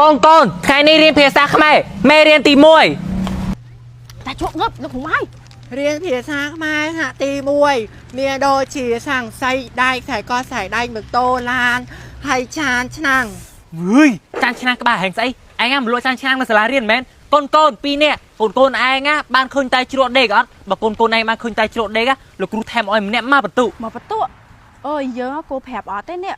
កូនកូនថ្ងៃនេះរៀនភាសាខ្មែរមេរៀនទី1 តាជក់ងឹបលោកគ្រូហើយ រៀនភាសាខ្មែរថ្នាក់ទី1មានដូចជាស័ង្កសីដែកខ្សែកខ្សែដែកម៉ូតូឡានហើយចានឆ្នាំង វឺយចានឆ្នាំងក្បាលហែងស្អីឯងណាមលក់ចានឆ្នាំងនៅសាលារៀនមែនកូនកូនពីរនាក់កូនកូនឯងណាបានឃើញតែជ្រក់ដេកអត់បើកូនកូនឯងបានឃើញតែជ្រក់ដេកលោកគ្រូថែមឲ្យម្នាក់មកបន្ទុ មកបន្ទុអូយយើងគោប្រាប់អត់ទេនេះ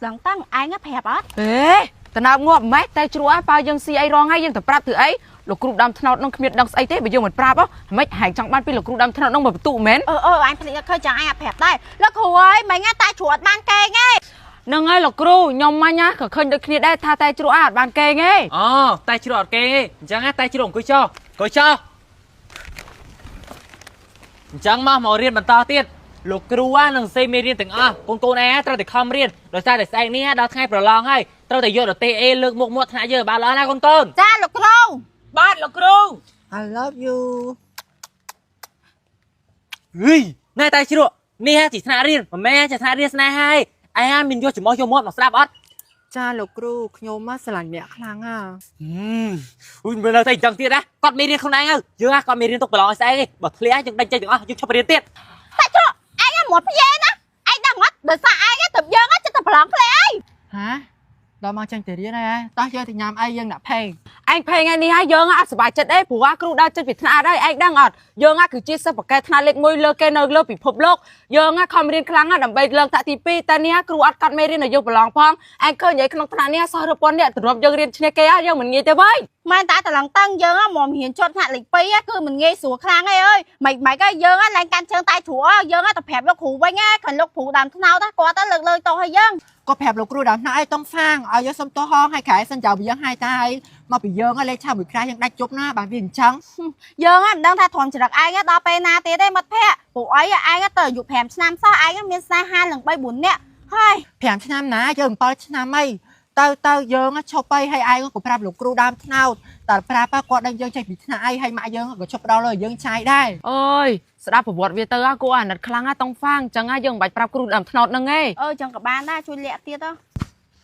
ឡើងតាំងឯងប្រាប់អត់ អេតំណើបងាប់ម៉េះតែជ្រក់បើយើងស៊ីអីរងហើយយើងទៅប្រាប់ធ្វើអីលោកគ្រូដើមថ្នោតនឹងគ្មានដឹងស្អីទេបើយើងមិនប្រាប់ហ៎ម៉េចហែងចង់បានពីលោកគ្រូដើមថ្នោតនឹងមកបន្ទុមែន អឺអឺអញភ្លេចឃើញចឹងឯងអត់ប្រាប់ដែរលោកគ្រូអើយមិញតែជ្រក់អត់បានកេងទេ ហ្នឹងហើយលោកគ្រូខ្ញុំមាញ់ក៏ឃើញដូចគ្នាដែរថាតែជ្រក់អត់បានកេងទេ អូតែជ្រក់អត់គេទេអញ្ចឹងតែជ្រក់អង្គុយចោអង្គុយចោអញ្ចឹងមកមករៀនបន្តទៀតលោកគ្រូនឹងសេមេរៀនទាំងអស់កូនកូនឯងត្រូវតែខំរៀនដោយសារតែស្អែកនេះដល់ថ្ងៃប្រឡងហើយត្រូវតែយកដតេអេលើកមុខមាត់ថ្នាក់យើងបានល្អណាកូនកូន ចាលោកគ្រូ បាទលោកគ្រូ I love you ហីណែតែជ្រក់នេះជាថ្នាក់រៀនមិនមែនជាថ្នាក់រៀនស្នេហាឯងមានយកច្រមុះយកមាត់មកស្ដាប់អត់ ចាលោកគ្រូខ្ញុំមកស្រឡាញ់អ្នកខ្លាំងហ่า អុយមិននៅតែអញ្ចឹងទៀតណាគាត់មានរៀនខ្លួនឯងទៅយើងគាត់មានរៀនទុកប្រឡងឲ្យស្អែកឯងបើធ្លាក់យើងដេញចេញទាំងអស់យើងឈប់រៀនទៀត តែជ្រក់ឯងមកព្យេណាឯងដឹងអត់ដោយសារឯងទៅយើងចិត្តតែប្រឡងធ្លាក់អី ហាដល់មកចេញទៅរៀនហើយតោះយើងទៅញ៉ាំអីយើងដាក់ផេង ឯងផេងថ្ងៃនេះហើយយើងអត់សប្បាយចិត្តទេព្រោះគ្រូដើរចេញពីថ្នាក់អត់ហើយឯងដឹងអត់យើងគឺជាសិស្សបកកែថ្នាក់លេខ1លើគេនៅលើពិភពលោកយើងខំរៀនខ្លាំងដើម្បីឡើងថ្នាក់ទី2តែនេះគ្រូអត់កាត់មេរៀនឲ្យយើងប្រឡងផងឯងឃើញឯក្នុងថ្នាក់នេះសោះរពាន់អ្នកទម្រាំយើងរៀនឈ្នះគេយើងមិនងាយទេវើយ មែនតាតឡងតឹងយើងមករៀនជាប់ថ្នាក់លេខ2គឺមិនងាយស្រួលខ្លាំងទេអើយមិនមិនក៏យើងឡើងកាន់ជើងតែជ្រក់យើងទៅប្រាប់លោកគ្រូវិញខាងលោកគ្រូដើមថ្នោតគាត់ទៅលើកលើតោះឲ្យយើង ក៏ប្រាប់លោកគ្រូដល់ថ្នាក់អីតុងហ្វាងឲ្យយើងសុំទោសហងឲ្យក្រែសិនចៅយើងឲ្យតែមកពីយើងលេខឆាមួយក្រាស់យើងដាច់ជប់ណាបានវាអញ្ចឹង យើងមិនដឹងថាទ្រាំចរិតឯងដល់ពេលណាទៀតទេមិត្តភក្តិពួកអីឯងទៅអាយុ5ឆ្នាំសោះឯងមានស្នេហានឹង3 4នាក់ហើយ 5ឆ្នាំណាយើង7ឆ្នាំអីទៅទៅយើងឈប់អីឲ្យឯងក៏ប្រាប់លោកគ្រូដើមថ្នោតតែប្រាប់គាត់ដឹងយើងចេះពីថ្នាក់អីឲ្យម៉ាក់យើងក៏ឈប់ផ្ដល់លើយើងចាយដែរ អើយស្ដាប់ប្រវត្តិវាទៅគួរអាណិតខ្លាំងតុងហ្វាងអញ្ចឹងយើងមិនបាច់ប្រាប់គ្រូដើមថ្នោតហ្នឹងឯង អឺចឹងក៏បានដែរជួយលាក់ទៀតហ៎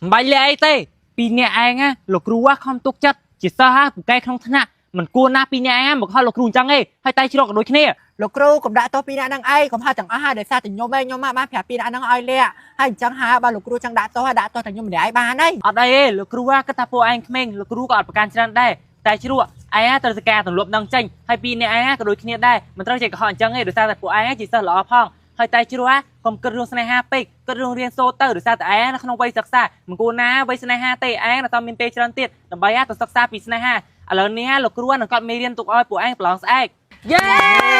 មិនបាច់លាក់អីទេពីរនាក់ឯងណាលោកគ្រូខំទុកចិត្តជាសិស្សហពូកែក្នុងថ្នាក់មិនគួរណាពីរនាក់ឯងមកខលលោកគ្រូអញ្ចឹងទេហើយតែជ្រក់ក៏ដូចគ្នា លោកគ្រូកុំដាក់ទោសពីអ្នកហ្នឹងអីកុំហៅទាំងអស់ហើយដោយសារតែខ្ញុំឯងខ្ញុំបានប្រាប់ពីអ្នកហ្នឹងឲ្យលាក់ហើយអញ្ចឹងហើយបើលោកគ្រូចង់ដាក់ទោសឲ្យដាក់ទោសតែខ្ញុំម្នាក់ឯងបានហើយ អត់អីទេលោកគ្រូគិតថាពួកឯងក្មេងលោកគ្រូក៏អត់ប្រកាន់ច្រើនដែរតែជ្រក់ឯងត្រូវតែការទម្លាប់នឹងចេញហើយពីរនាក់ឯងក៏ដូចគ្នាដែរមិនត្រូវចេះកុហកអញ្ចឹងទេដោយសារតែពួកឯងជាសិស្សល្អផងហើយតែជ្រក់កុំគិតរឿងស្នេហាពេកគិតរឿងរៀនសូត្រទៅដោយសារតែឯងនៅក្នុងវ័យសិក្សាមិនគួរណាវ័យស្នេហាទេឯងនៅតែមានពេលច្រើនទៀតដើម្បីទៅសិក្សាពីស្នេហាឥឡូវនេះលោកគ្រូនឹងគាត់មេរៀនទុកឲ្យពួកឯងប្រឡងស្អែក យេ